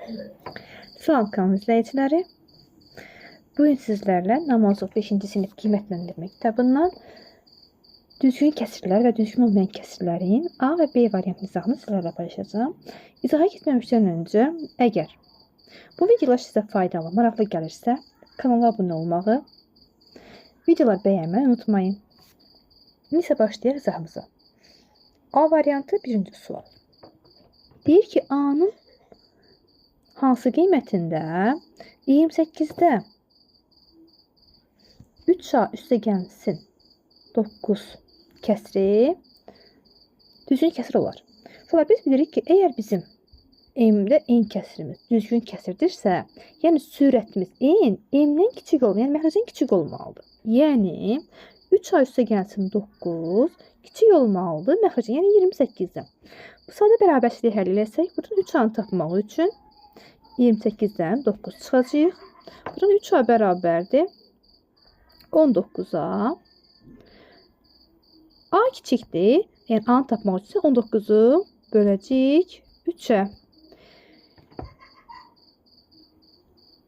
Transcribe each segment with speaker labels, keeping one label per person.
Speaker 1: Salam kanal izləyiciləri. Bugün sizlərlə Namazov 5-ci sinif qiymətləndirmə kitabından düzgün kəsirlər və düzgün olmayan kəsirlərin A və B variantı izahını sizlərlə paylaşacağam. İzaha keçməmişdən öncə, əgər bu videolar sizə faydalı, maraqlı gəlirsə, kanala abunə olmağı, videolar bəyənməyi unutmayın. İndi isə başlayaq izahımıza. A variantı birinci sual. Deyir ki, A-nın hansı qiymətində 28-də 3A üstə gəlsin 9 kəsri düzgün kəsir olar. Sonra biz bilirik ki, əgər bizim M-də N kəsirimiz düzgün kəsirdirsə, yəni sürətimiz N, M-dən kiçik olmalı, yəni məxrəcdən kiçik olmalıdır. Yəni 3A üstə gəlsin 9 kiçik olmalıdır məxrəcdən, yəni 28-dən. Bu sadə bərabərsizliyi həll eləsək, buradan 3A-nı tapmaq üçün 28-dən 9 çıxacağıq. Buradan 3A bərabərdir 19-a. A kiçikdir. Yəni A-nı tapmaq üçün 19-u böləcəyik 3-ə.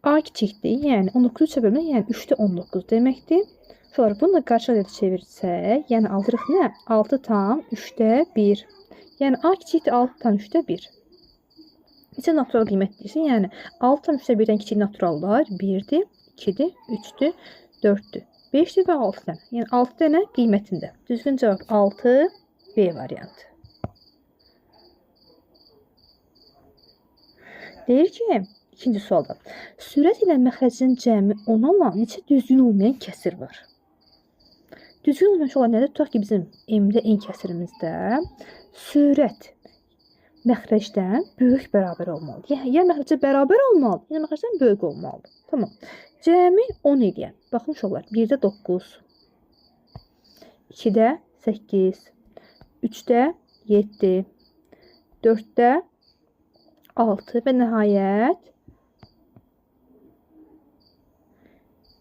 Speaker 1: A kiçikdir. Yəni 19-u 3-ə bölmək, yəni 3-də 19 deməkdir. Sonra bunu da qarşı ədədə çevirsək, yəni alırıq nə? 6,3-də 1. Yəni A kiçikdir 6,3-də 1. Neçə natural qiymət deyirsin? Yəni 6,3-də 1-dən kiçik naturallar 1-dir, 2-dir, 3-dür, 4-dür, 5-dir və 6 dənə. Yəni 6 dənə qiymətində. Düzgün cavab 6, B variantı. Deyir ki, ikinci sualda, sürət ilə məxrəcin cəmi 10 olan neçə düzgün olmayan kəsir var? Düzgün olmayan olan nədir? Tutaq ki, bizim M-də N kəsirimizdə sürət məxrəcdən böyük bərabər olmalıdır. Yəni, ya məxrəcə bərabər olmalıdır, ya məxrəcdən böyük olmalıdır. Tamam. Cəmi 10 eləyən. Baxın uşaqlar, 1-də 9, 2-də 8, 3-də 7, 4-də 6 və nəhayət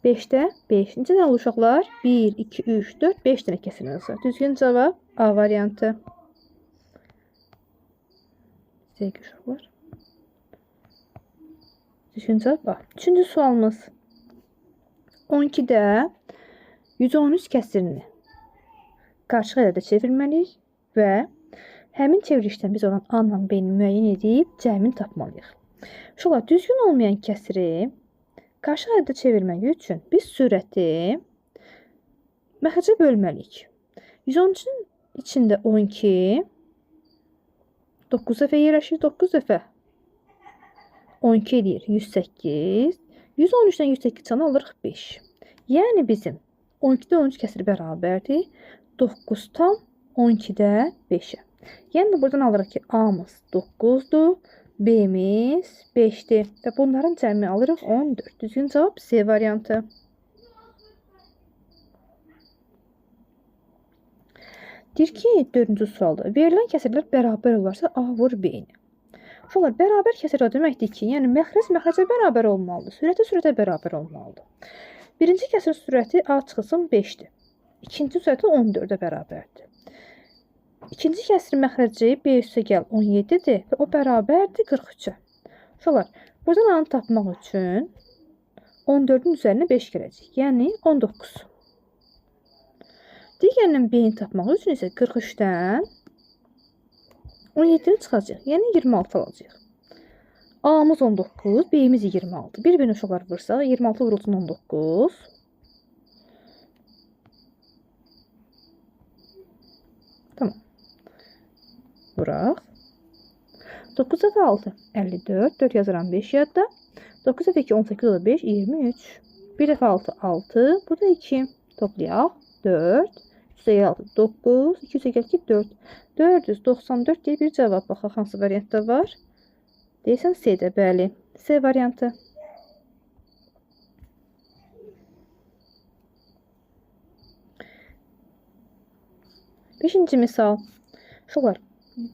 Speaker 1: 5-də 5. Neçə dənə olur uşaqlar? 1, 2, 3, 4, 5 dənə kəsirimiz var. Düzgün cavab A variantı. Sevgili uşaqlar. Düzgün cavab A. Üçüncü sualımız. 12-də 113 kəsirini qarışıq ədədə çevirməliyik və həmin çevrilişdən biz olan A ilə B-ni müəyyən edib cəmini tapmalıyıq. Uşaqlar, düzgün olmayan kəsiri qarışıq ədədə çevirmək üçün biz sürəti məxrəcə bölməliyik. 113-ün içində 12 9 dəfə yerləşir, 9 dəfə 12 eləyir 108. 113-dən 108 çıxanda alırıq 5. Yəni bizim 12-də 13 kəsiri bərabərdir 9,12-də 5-ə. Yəni buradan alırıq ki, A-mız 9-dur, B-miz 5-dir və bunların cəmi alırıq 14. Düzgün cavab C variantı. Deyir ki, dördüncü sualda verilən kəsirlər bərabər olarsa A vur B-ni. Uşaqlar, bərabər kəsirlər deməkdir ki, yəni məxrəc məxrəcə bərabər olmalıdır, sürəti sürətə bərabər olmalıdır. Birinci kəsirin sürəti A çıxılsın 5-dir. İkinci sürəti 14-ə bərabərdir. İkinci kəsirin məxrəci B üstə gəl 17-dir və o bərabərdir 43-ə. Uşaqlar, buradan A-nı tapmaq üçün 14-ün üzərinə 5 gələcək, yəni 19. Digərinin B-ni tapmaq üçün isə 43-dən 17-ni çıxacaq, yəni 26 alacaq. A-mız 19, B-miz 26. Bir-birinə uşaqlar vursaq, 26 vurulsun 19. Tamam. Vuraq. 9 dəfə 6, 54. 4 yazıram 5 yadda. 9 dəfə 2, 18, o da 5, 23. 1 dəfə 6, 6. Bu da 2. Toplayaq. 4, 3 6, 9, 2 2, 4. 494 deyə bir cavab. Baxaq, hansı variantda var? Deyəsən C-də, bəli. C variantı. Beşinci misal. Uşaqlar,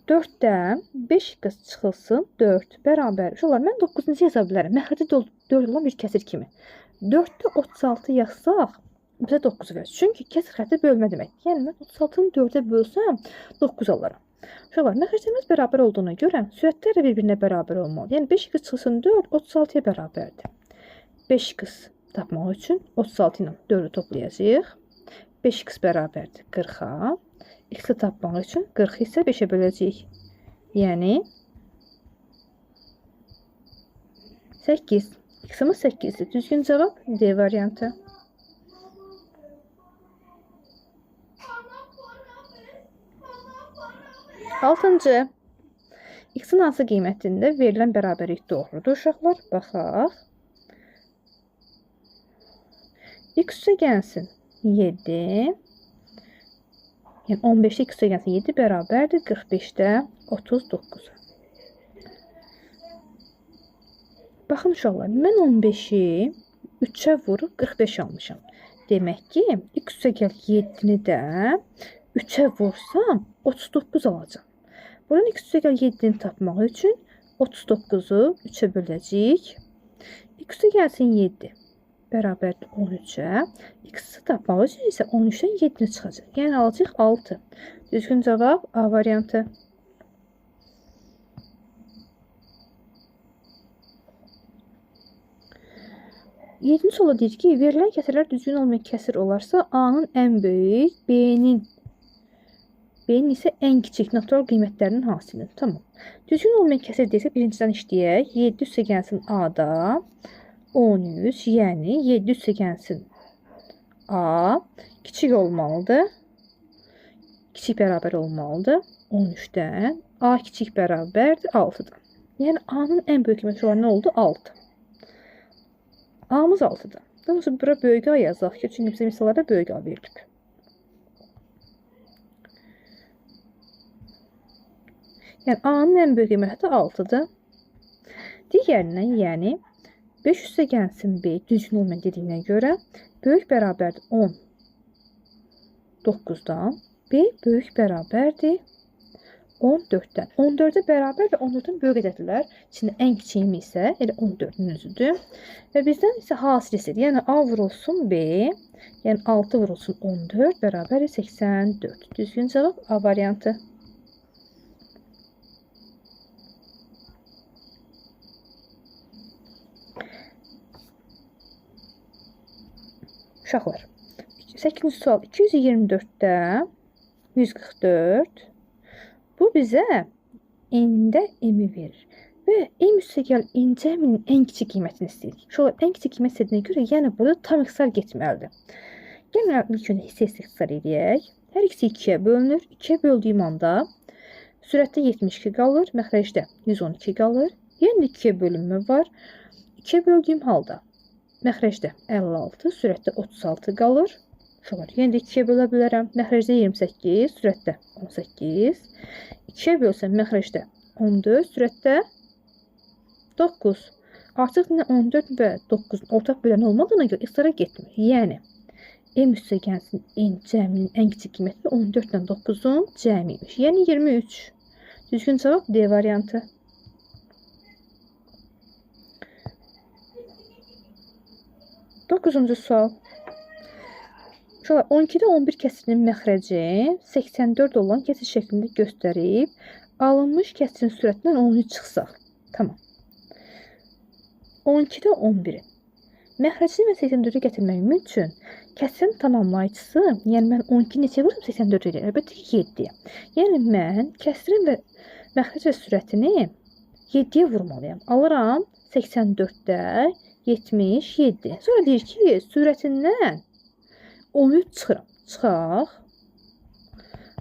Speaker 1: 4-dən 5 qız çıxılsın 4 bərabər. Uşaqlar, mən 9-cu yaza bilərəm. Məxrəci 4 olan bir kəsir kimi. 4-də 36 yazsaq, bizə 9 verir. Çünki kəsir xətti bölmə deməkdir. Yəni, mən 36-nı 4-ə bölsəm, 9 alaram. Uşaqlar, məxrəclərimiz bərabər olduğuna görə sürətlər də bir-birinə bərabər olmalıdır. Yəni 5x çıxsın 4, 36-ya bərabərdir. 5x tapmaq üçün 36 ilə 4-ü toplayacağıq. 5x bərabərdir 40-a. X-i tapmaq üçün 40-ı isə 5-ə böləcəyik. Yəni 8. X-imiz 8-dir. Düzgün cavab D variantı. Altıncı. X-in hansı qiymətində verilən bərabərlik doğrudur uşaqlar? Baxaq. X üstə gəlsin 7. Yəni 15-də x üstə gəlsin 7 bərabərdir 45-də 39. Baxın uşaqlar, mən 15-i 3-ə vurub 45 almışam. Demək ki, x üstə gəl 7-ni də 3-ə vursam 39 alacağam. Buradan x üstə gəl 7-ni tapmaq üçün 39-u 3-ə böləcəyik. X üstə gəlsin 7 bərabərdir 13-ə. X-i tapmaq üçün isə 13-dən 7-ni çıxacaq. Yəni alacaq 6. Düzgün cavab A variantı. Yedinci sualda deyir ki, verilən kəsirlər düzgün olmayan kəsir olarsa, A-nın ən böyük, B-nin isə ən kiçik natural qiymətlərinin hasilidir. Tamam. Düzgün olmayan kəsir deyirsə, birincidən işləyək. 7 üstə gəlsin A-da 13, yəni 7 üstə gəlsin A kiçik olmalıdır. Kiçik bərabər olmalıdır 13-dən. A kiçik bərabərdir 6-dan. Yəni A-nın ən böyük qiyməti olan nə oldu? 6. A-mız 6-dır. Daha doğrusu bura böyük A yazaq ki, çünki bizə misallarda böyük A verilib. Yəni A-nın ən böyük qiyməti 6-dır. Digərindən, yəni 5 üstə gəlsin B düzgün olmayan dediyinə görə böyük bərabərdir 19-dan, B böyük bərabərdir 14-dən. 14-ə bərabər və 14-dən böyük ədədlər. İçində ən kiçiyimi isə elə 14-ün özüdür. Və bizdən isə hasil istəyir. Yəni A vurulsun B, yəni 6 vurulsun 14 bərabərdir 84. Düzgün cavab A variantı. Uşaqlar, 8-ci sual 224-də 144. Bu bizə n-də m-i verir. Və m üstə gəl n cəminin ən kiçik qiymətini istəyirik. Uşaqlar, ən kiçik qiymət istədiyinə görə, yəni burada tam ixtisar getməlidir. Gəlin ilk öncə hissə ixtisar edək. Hər ikisi 2-yə bölünür. 2-yə böldüyüm anda sürətdə 72 qalır, məxrəcdə 112 qalır. Yəni 2-yə bölünmə var. 2-yə böldüyüm halda məxrəcdə 56, sürətdə 36 qalır. Uşaqlar, yenə də 2-yə bölə bilərəm. Məxrəcdə 28, sürətdə 18. 2-yə bölsəm məxrəcdə 14, sürətdə 9. Artıq nə 14 və 9-un ortaq böləni olmadığına görə ixtisara getmir. Yəni, m üstə gəlsin n cəminin ən kiçik qiyməti 14 ilə 9-un cəmi imiş. Yəni 23. Düzgün cavab D variantı. Doqquzuncu sual. Uşaqlar, 12-də 11 kəsirinin məxrəci 84 olan kəsir şəklində göstərib, alınmış kəsirin sürətindən 13 çıxsaq. Tamam. 12-də 11-in məxrəcini mən 84-ə gətirməyim üçün kəsirin tamamlayıcısı, yəni mən 12 neçəyə vursam 84 eləyir? Əlbəttə ki, 7-yə. Yəni mən kəsirin və məxrəc və sürətini 7-yə vurmalıyam. Alıram 84-də 77. Sonra deyir ki, sürətindən 13 çıxıram. Çıxaq.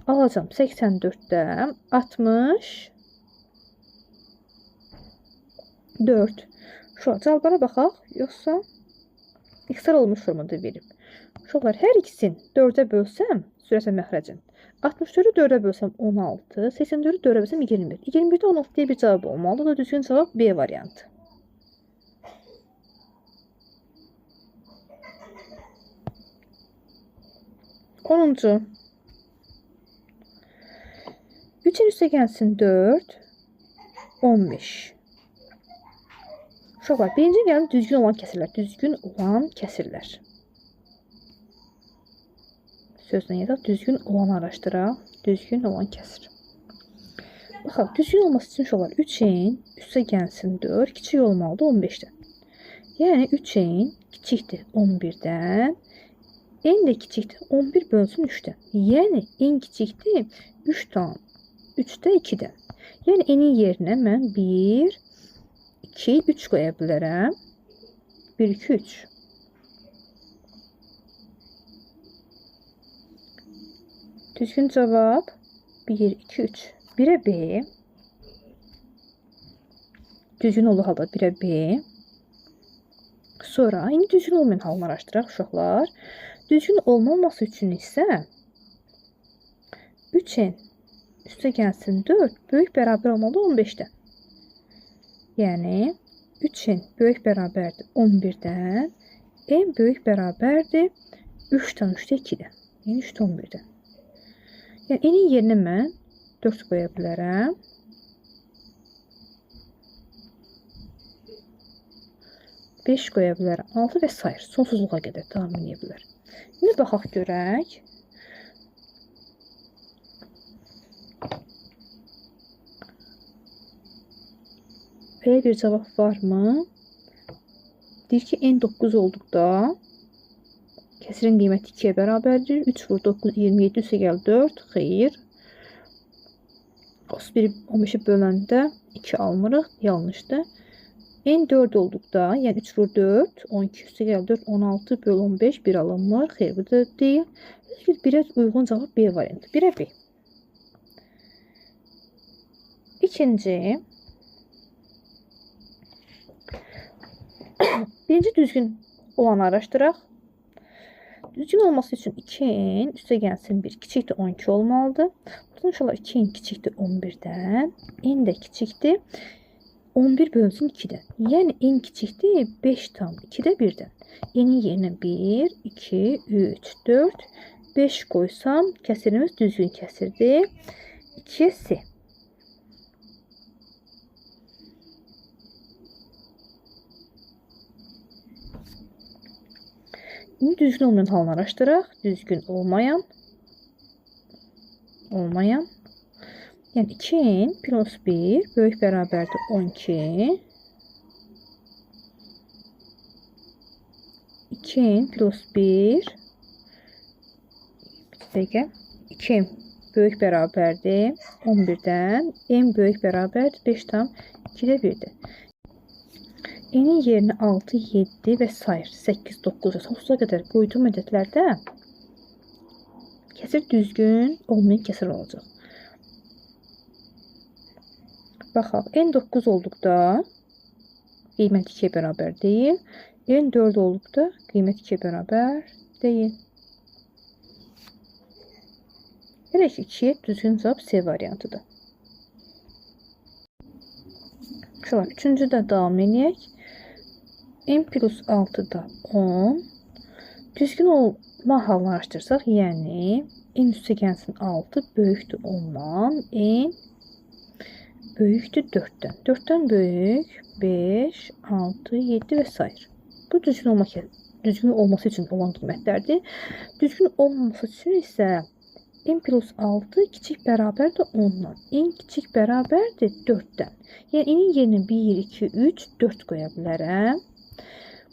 Speaker 1: Alacağam 84-də 64. Şu cavablara baxaq, yoxsa ixtisar olmuş formada verib. Uşaqlar, hər ikisini 4-ə bölsəm, sürət və məxrəcin. 64-ü 4-ə bölsəm 16, 84-ü 4-ə bölsəm 21. 21-də 16 deyə bir cavab olmalıdır. O da düzgün cavab B variantı. Onuncu. 3-ün üstə gəlsin 4, 15. Uşaqlar, birinci gəlin düzgün olan kəsirlər. Düzgün olan kəsirlər. Sözlə yadaq, düzgün olanı araşdıraq. Düzgün olan kəsir. Baxaq, düzgün olması üçün uşaqlar 3n üstə gəlsin 4 kiçik olmalıdır 15-dən. Yəni 3n kiçikdir 11-dən, n də kiçikdir 11 bölünsün 3-dən. Yəni n kiçikdir 3,3-də 2-dən. Yəni n-in yerinə mən 1, 2, 3 qoya bilərəm. 1, 2, 3. Düzgün cavab 1, 2, 3. 1-ə B. Düzgün olduğu halda 1-ə B. Sonra indi düzgün olmayan halını araşdıraq uşaqlar. Düzgün olmaması üçün isə 3n üstə gəlsin 4 böyük bərabər olmalı 15-dən. Yəni 3n böyük bərabərdir 11-dən, n böyük bərabərdir 3,3-də 2-dən. Yəni 3,11-dən. Yəni n-in yerinə mən 4 qoya bilərəm. 5 qoya bilərəm, 6 və sair. Sonsuzluğa qədər davam edə bilər. İndi baxaq görək. Belə bir cavab varmı? Deyir ki, n 9 olduqda kəsirin qiyməti 2-yə bərabərdir. 3 vur 9, 27, üstə gəl 4. Xeyr. 31 15-i böləndə 2 almırıq. Yanlışdır. N 4 olduqda, yəni 3 vur 4, 12 üstə gəl 4, 16 böl 15, 1 alınmır. Xeyr, bu da deyil. 1-ə uyğun cavab B variantı. 1-ə B. İkinci. Birinci düzgün olanı araşdıraq. Düzgün olması üçün 2n üstə gəlsin 1 kiçikdir 12 olmalıdır. Buradan inşallah 2n kiçikdir 11-dən, n də kiçikdir 11 bölünsün 2-dən. Yəni n kiçikdir 5,2-də 1-dən. N-in yerinə 1, 2, 3, 4, 5 qoysam kəsirimiz düzgün kəsirdir. 2-yə C. İndi düzgün olmayan halını araşdıraq. Düzgün olmayan. Olmayan. Yəni 2n plus 1 böyük bərabərdir 12. 2n plus 1 bir dəqiqə. 2n böyük bərabərdir 11-dən. N böyük bərabərdir 5,2-də 1-dir. N-in yerinə 6, 7 və sair 8, 9 və sonsuza qədər qoyduğum ədədlərdə kəsir düzgün olmayan kəsir olacaq. Baxaq, N 9 olduqda qiymət 2-yə bərabər deyil. N 4 olduqda qiymət 2-yə bərabər deyil. Elə ki, 2-yə düzgün cavab C variantıdır. Uşaqlar, üçüncü də davam eləyək. N plus 6-da 10. Düzgün olma halını araşdırsaq, yəni n üstə gəlsin 6 böyükdür 10-dan, n böyükdür 4-dən. 4-dən böyük 5, 6, 7 və sair. Bu düzgün olması üçün olan qiymətlərdir. Düzgün olmaması üçün isə n plus 6 kiçik bərabərdir 10-dan. N kiçik bərabərdir 4-dən. Yəni n-in yerinə 1, 2, 3, 4 qoya bilərəm.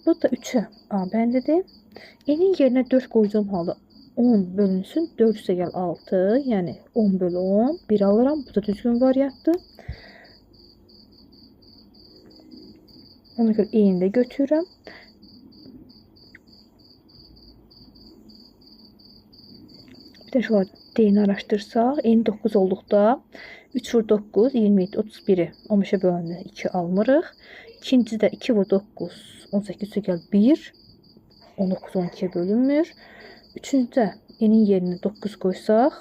Speaker 1: Bu da 3-ə A bəndidir. N-in yerinə 4 qoyduğum halda 10 bölünsün 4 üstə gəl 6, yəni 10 bölü 10, 1 alıram. Bu da düzgün variantdır. Ona görə n-i də götürürəm. Bir də şu D-ni araşdırsaq, n 9 olduqda 3 vur 9, 27, 31-i 15-ə böləndə 2 almırıq. İkinci də 2 vur 9, 18 üstə gəl 1, 19, 12-yə bölünmür. Üçüncü də n-in yerinə 9 qoysaq,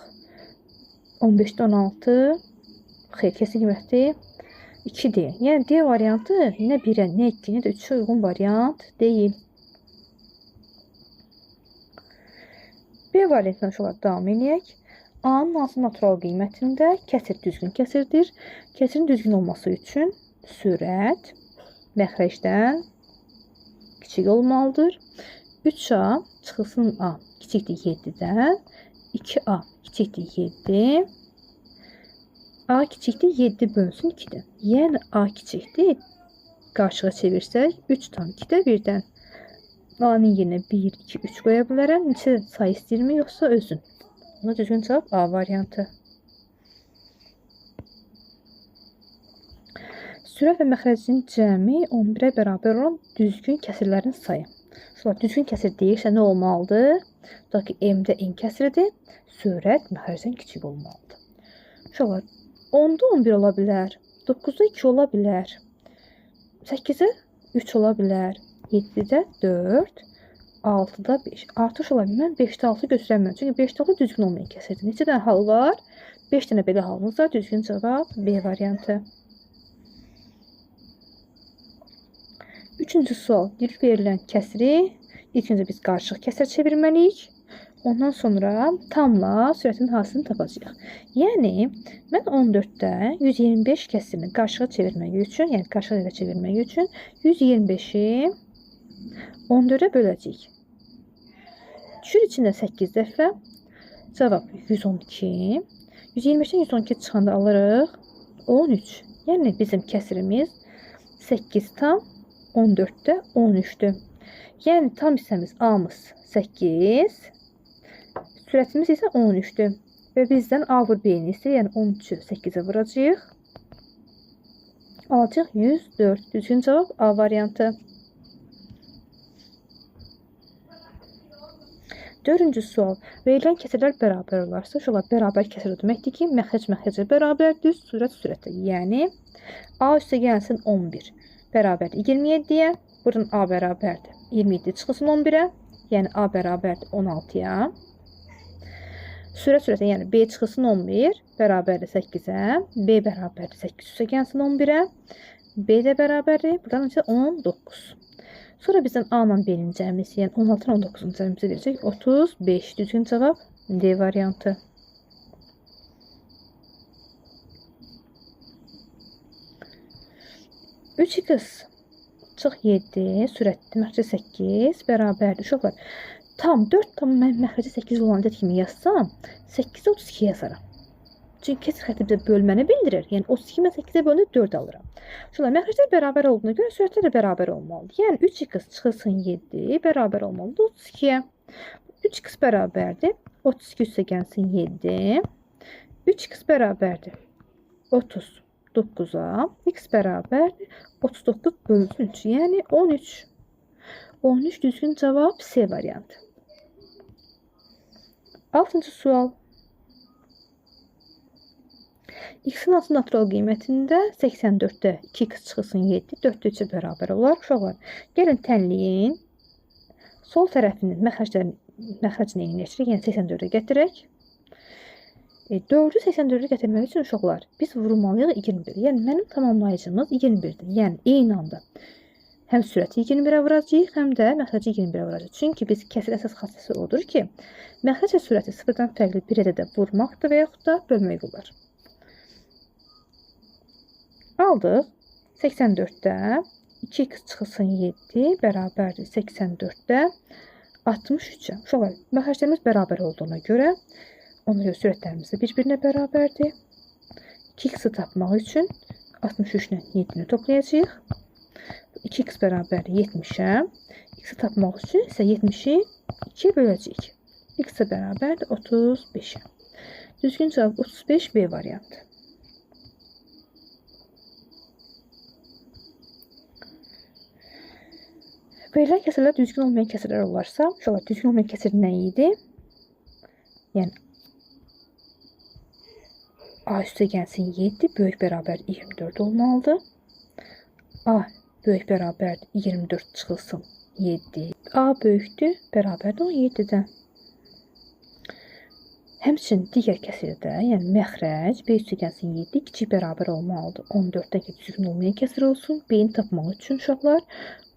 Speaker 1: 15-də 16, xeyr, kəsin qiyməti 2 deyil. Yəni D variantı nə 1-ə, nə 2-ə, nə də 3-ə uyğun variant deyil. B variantına uşaqlar davam eləyək. A-nın hansı natural qiymətində kəsir düzgün kəsirdir. Kəsirin düzgün olması üçün sürət məxrəcdən kiçik olmalıdır. 3A çıxılsın A kiçikdir 7-dən, 2A kiçikdir 7. A kiçikdir 7 bölünsün 2-dən. Yəni A kiçikdir. Qarşığa çevirsək 3,2-də 1-dən. A-nın yerinə 1, 2, 3 qoya bilərəm. Neçə sayı istəyirmi, yoxsa özün? Buna düzgün cavab A variantı. Sürət və məxrəcin cəmi 11-ə bərabər olan düzgün kəsirlərin sayı. Sonra düzgün kəsir deyirsə nə olmalıdır? Tutaq ki, M-də N kəsiridir. Sürət məxrəcdən kiçik olmalıdır. Uşaqlar, 10-da 11 ola bilər, 9-da 2 ola bilər, 8-də 3 ola bilər, 7-də 4, 6-da 5. Artıq ola bilər. Mən 5-də 6 götürəməm. Çünki 5-də 6 düzgün olmayan kəsirdir. Neçə dənə hal var? 5 dənə belə halımız var. Düzgün cavab B variantı. Üçüncü sual. Deyir verilən kəsiri ilk öncə biz qarışıq kəsir çevirməliyik. Ondan sonra tamla sürətin hasilini tapacağıq. Yəni, mən 14-də 125 kəsirini qarışığa çevirmək üçün, yəni qarışıq ədədə çevirmək üçün 125-i 14-ə böləcəyik. Düşür içində 8 dəfə. Cavab 112. 125-dən 112 çıxanda alırıq 13. Yəni, bizim kəsirimiz 8,14-də 13-dür. Yəni, tam hissəmiz A-mız 8, sürətimiz isə 13-dür. Və bizdən A vur B-ni istəyir, yəni 13-ü 8-ə vuracağıq. Alacaq 104. Düzgün cavab A variantı. Dördüncü sual. Verilən kəsirlər bərabər olarsa, uşaqlar, bərabər kəsir o deməkdir ki, məxrəc məxrəcə bərabərdir, sürət sürətə. Yəni, A üstə gəlsin 11 bərabərdir 27-yə. Buradan A bərabərdir 27 çıxılsın 11-ə. Yəni, A bərabərdir 16-ya. Sürət sürətə, yəni B çıxılsın 11 bərabərdir 8-ə. B bərabərdir 8 üstə gəlsin 11-ə. B də bərabərdir. Buradan isə 19. Sonra bizdən A ilə B-nin cəmisi, yəni 16 ilə 19-un cəmisi verəcək 35. Düzgün cavab D variantı. Üç x çıx 7, sürətli məxrəcə 8 bərabərdir. Uşaqlar, tam 4 tam mən məxrəcə 8 olan ədəd kimi yazsam, 8-ə 32 yazaram. Çünki kəsir xətti bizə bölməni bildirir. Yəni 32 mən 8-ə bölündə 4 alıram. Uşaqlar, məxrəclər bərabər olduğuna görə sürətlər də bərabər olmalıdır. Yəni 3x çıxılsın 7 bərabər olmalıdır 32-yə. 3x bərabərdir 32 üstə gəlsin 7. 3x bərabərdir 39-a. X bərabərdir 39 bölünsün 3, yəni 13. 13 düzgün cavab C variantı. Altıncı sual. X-in altı natural qiymətində 84-də 2x çıxılsın 7, 4-də 3-ə bərabər olar. Uşaqlar, gəlin tənliyin sol tərəfinin məxrəcini eyniləşdirək, yəni 84-ə gətirək. 4-ü 84-ə gətirmək üçün uşaqlar, biz vurmalıyıq 21. Yəni, mənim tamamlayıcımız 21-dir. Yəni, eyni anda həm sürəti 21-ə vuracağıq, həm də məxrəci 21-ə vuracağıq. Çünki biz kəsir əsas xassəsi odur ki, məxrəc və sürəti sıfırdan fərqli bir ədədə vurmaqdır və yaxud da bölmək olar. Aldıq. 84-də 2x çıxılsın 7 bərabərdir 84-də 63-ə. Uşaqlar, məxrəclərimiz bərabər olduğuna görə, ona görə sürətlərimiz də bir-birinə bərabərdir. 2x-i tapmaq üçün 63 ilə 7-ni toplayacağıq. 2x bərabərdir 70-ə. X-i tapmaq üçün isə 70-i 2-yə böləcəyik. X-ə bərabərdir 35-ə. Düzgün cavab 35 B variantı. Verilən kəsirlər düzgün olmayan kəsirlər olarsa, uşaqlar, düzgün olmayan kəsir nə idi? Yəni, A üstə gəlsin 7, böyük bərabər 24 olmalıdır. A böyük bərabər 24 çıxılsın 7. A böyükdür, bərabərdir 17-dən. Həmçinin digər kəsirdə, yəni məxrəc B üstə gəlsin 7, kiçik bərabər olmalıdır. 14-dən ki, düzgün olmayan kəsir olsun. B-ni tapmaq üçün uşaqlar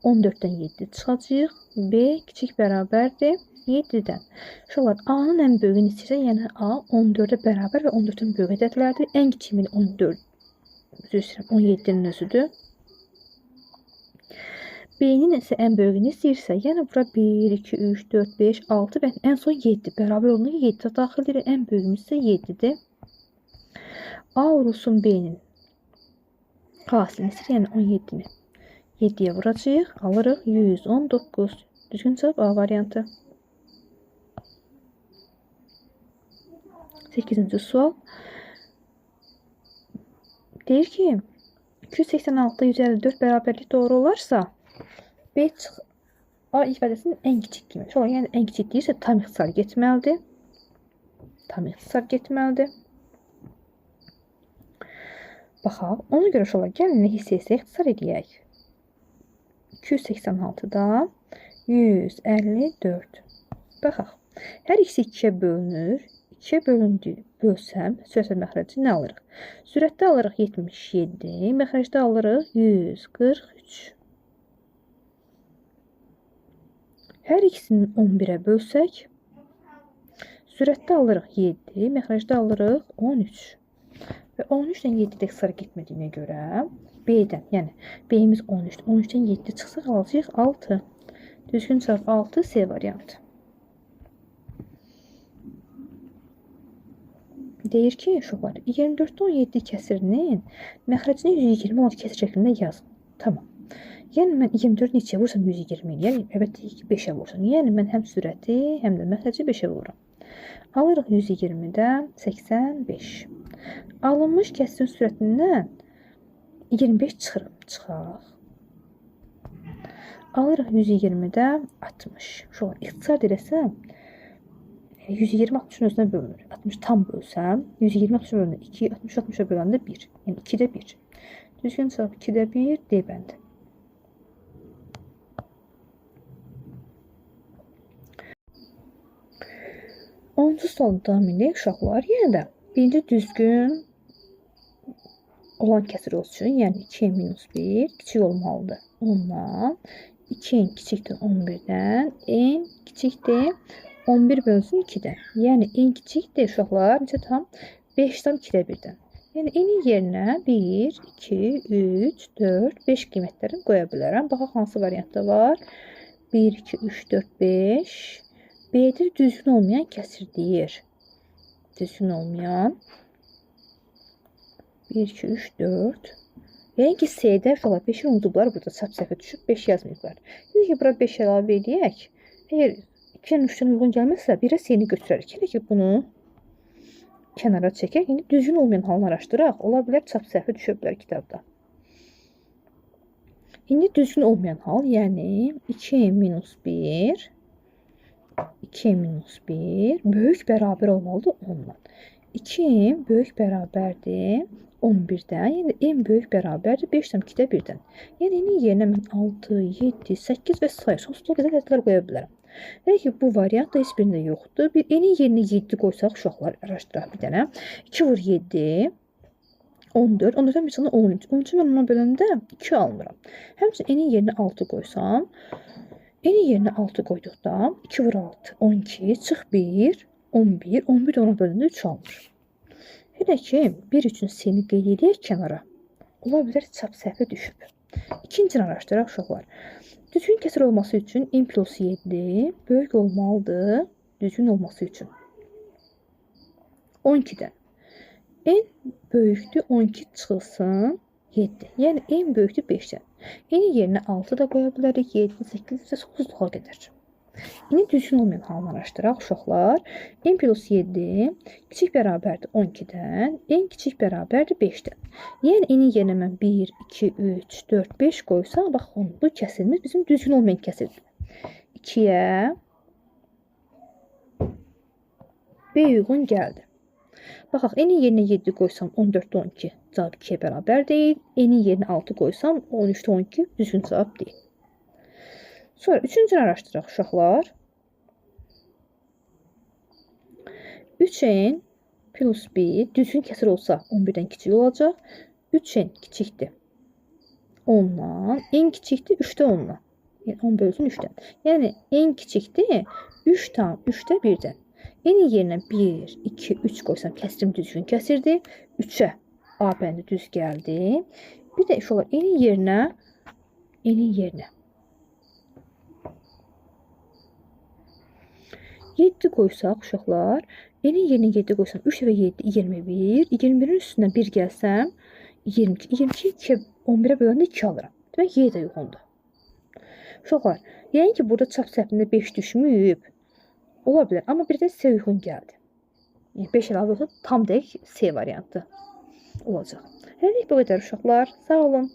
Speaker 1: 14-dən 7 çıxacaq. B kiçik bərabərdir 7-dən. Uşaqlar, A-nın ən böyüyünü istəyirsə, yəni A 14-ə bərabər və 14-dən böyük ədədlərdir. Ən kiçiyi 14, üzr istəyirəm, 17-nin özüdür. B-nin isə ən böyüyünü istəyirsə, yəni bura 1, 2, 3, 4, 5, 6 və ən son 7 bərabər olduğuna 7 daxil edir. Ən böyüyümüz isə 7-dir. A vurulsun B-nin hasilini istəyir, yəni 17-ni. 7-yə vuracağıq, alırıq 119. Düzgün cavab A variantı. 8-ci sual. Deyir ki, 286 154 bərabərlik doğru olarsa, B çıx A ifadəsinin ən kiçik qiyməti. Yəni ən kiçik deyirsə tam ixtisar getməlidir. Tam ixtisar getməlidir. Baxaq, ona görə uşaqlar, gəlin hissə hissə ixtisar eləyək. 286-dan 154. Baxaq, hər ikisi 2-yə bölünür. 2-yə bölündü, bölsəm, sürət və məxrəci nə alırıq? Sürətdə alırıq 77, məxrəcdə alırıq 143. Hər ikisini 11-ə bölsək, sürətdə alırıq 7, məxrəcdə alırıq 13. Və 13-dən 7-də ixtisar getmədiyinə görə B-dən, yəni B-imiz 13-dür. 13-dən 7 çıxsaq alacağıq 6. Düzgün cavab 6, C variantı. Deyir ki, uşaqlar, 24-də 17 kəsirinin məxrəcini 120 olan kəsir şəklində yazın. Tamam. Yəni mən 24 neçəyə vursam 120 eləyər. Əlbəttə ki, 5-ə vursam. Yəni mən həm sürəti, həm də məxrəci 5-ə vururam. Alırıq 120-də 85. Alınmış kəsirin sürətindən 25 çıxırım. Çıxaq. Alırıq 120-də 60. Uşaqlar, ixtisar eləsəm 120 60-ın özünə bölünür. 60 tam bölsəm, 120 60-a bölündə 2, 60 60-a böləndə 1. Yəni 2-də 1. Düzgün cavab 2-də 1, D bəndi. Onuncu sualını davam edək uşaqlar. Yenə də birinci düzgün olan kəsir olsun üçün, yəni 2 minus 1 kiçik olmalıdır 10-dan. 2 kiçikdir 11-dən, n kiçikdir 11 bölünsün 2-dən. Yəni n kiçikdir uşaqlar, neçə tam? 5 tam 2-də 1-dən. Yəni n-in yerinə 1, 2, 3, 4, 5 qiymətlərini qoya bilərəm. Baxaq hansı variantda var. 1, 2, 3, 4, 5. B-də düzgün olmayan kəsir deyir. Düzgün olmayan. 1, 2, 3, 4. Yəni ki, C-də uşaqlar 5-i unudublar. Burada çap səhvə düşüb 5 yazmayıblar. Deyir ki, bura 5 əlavə eləyək. Əgər 2-nin 3-dən uyğun gəlməzsə, 1-ə C-ni götürərik. Hələ ki, bunu kənara çəkək. İndi düzgün olmayan halını araşdıraq. Ola bilər, çap səhvə düşə bilər kitabda. İndi düzgün olmayan hal, yəni 2 minus 1, 2 minus 1 böyük bərabər olmalıdır 10-dan. 2 böyük bərabərdir 11-dən, yəni n böyük bərabərdir 5,2-də 1-dən. Yəni n-in yerinə mən 6, 7, 8 və sair sonsuzluğa qədər ədədlər qoya bilərəm. Hələ ki, bu variant da heç birində yoxdur. Bir n-in yerinə 7 qoysaq, uşaqlar araşdıraq bir dənə. 2 vur 7, 14. 14-dən bir çıxanda 13. 13-ü mən ona böləndə 2 almıram. Həmçinin n-in yerinə 6 qoysam, n-in yerinə 6 qoyduqda 2 vur 6, 12, çıx 1, 11. 11 də ona böləndə 3 almır. Hələ ki, 1 üçün C-ni qeyd edək kənara. Ola bilər çap səhvə düşüb. İkincisini araşdıraq uşaqlar. Düzgün kəsir olması üçün n plus 7 böyük olmalıdır düzgün olması üçün. 12-dən. N böyükdür 12 çıxılsın 7. Yəni n böyükdür 5-dən. N-in yerinə 6 da qoya bilərik. 7, 8 və sonsuzluğa qədər. İndi düzgün olmayan halını araşdıraq uşaqlar. N plus 7 kiçik bərabərdir 12-dən, n kiçik bərabərdir 5-dən. Yəni n-in yerinə mən 1, 2, 3, 4, 5 qoysam, bax bu kəsirimiz bizim düzgün olmayan kəsirdir. 2-yə B uyğun gəldi. Baxaq, n-in yerinə 7 qoysam 14-də 12 cavab 2-yə bərabər deyil. N-in yerinə 6 qoysam 13-də 12 düzgün cavab deyil. Sonra üçüncünü araşdıraq uşaqlar. 3n plus 1 düzgün kəsir olsa 11-dən kiçik olacaq. 3n kiçikdir 10-dan, n kiçikdir 3-də 10-dan. Yəni 10 bölünsün 3-dən. Yəni n kiçikdir 3 tam 3-də 1-dən. N-in yerinə 1, 2, 3 qoysam kəsirim düzgün kəsirdir. 3-ə A bəndi düz gəldi. Bir də uşaqlar n-in yerinə 7 qoysaq uşaqlar, N-in yerinə 7 qoysam 3 və 7, 21. 21-in üstünə 1 gəlsəm, 22. 22, 2, 11-ə böləndə 2 alıram. Demək, Y də uyğundur. Uşaqlar, yəqin ki, burada çap səhvində 5 düşməyib. Ola bilər, amma bir də C uyğun gəldi. Yəni, 5 əlavə olsa tam dəqiq C variantı olacaq. Hələlik bu qədər uşaqlar. Sağ olun.